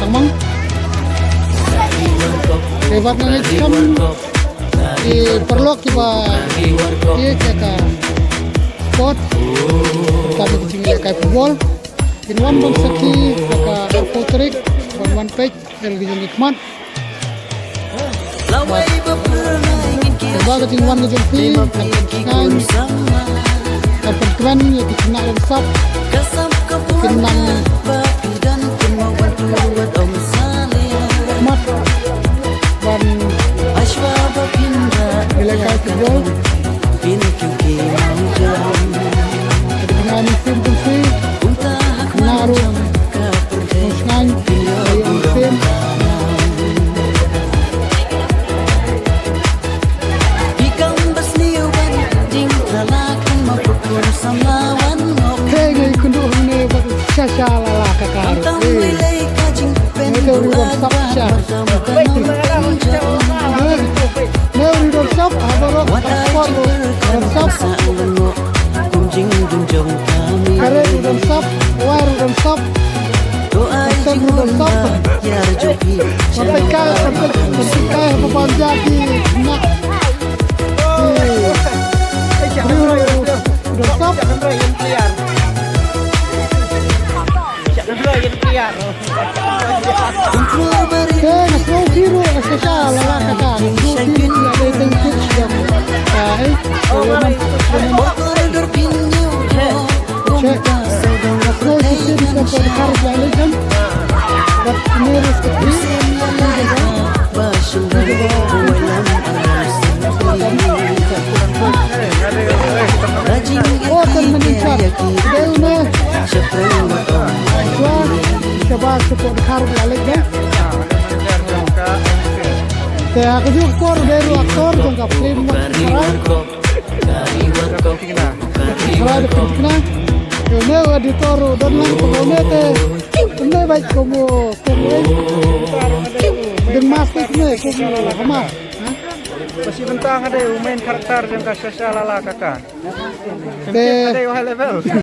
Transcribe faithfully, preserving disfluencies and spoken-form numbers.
Tangmang. Te wat nga ngeit skhem ki paralok kiba ïeit ïa ka sport, ka jinglehkai football, kin wan ban sakhi ha ka arphew tarik, ban wan peit ïa la ki jong ki khmat. Ba ka jingwan ka jong phi kan pynshngaiñ, kan pynkmen ïa ki khynnah riewsap kin nang mat ban ïalehkai football. Ka jingwan mynsiem jong phi, khynnah ruh pynshngaiñ ïa ka mynsiem. Te ngi kynduh hangne bad sha sha la la ka ka ruh. Ngi te u ri don sap sha. Ngi u ri don sap, ha baroh ka por u don sap. Kare u don sap, wai u don sap. Sen u don sap. Pyntikai, pyntikai, pyntikai ha ka ban ja ki na. Ki ri u don sap. Te nga sngew ki ruh sha sha la la ka ka. Nga sngew ki ruh ïa dei teng kut sha ka. Ai. Che. Nga sngew shisien ka ka dkhar ïa leit kan. Bad kine ruh ka tri. Oh, ten minit chat. Dei une. Shwa, shaba, shaba dkhar ïa leit kan. Te ha kajuh ka por dei ruh actor jong ka film Nongkharai. Nongkharai da pynthikna. Te une u editor u don lang, te une te. Une bad kum u, kum u. Deng mask te une, kum u, ha mask. Ba shi bynta nga dei u main character jong ka Sha Sha La La Kaka. Te nga dei u high level.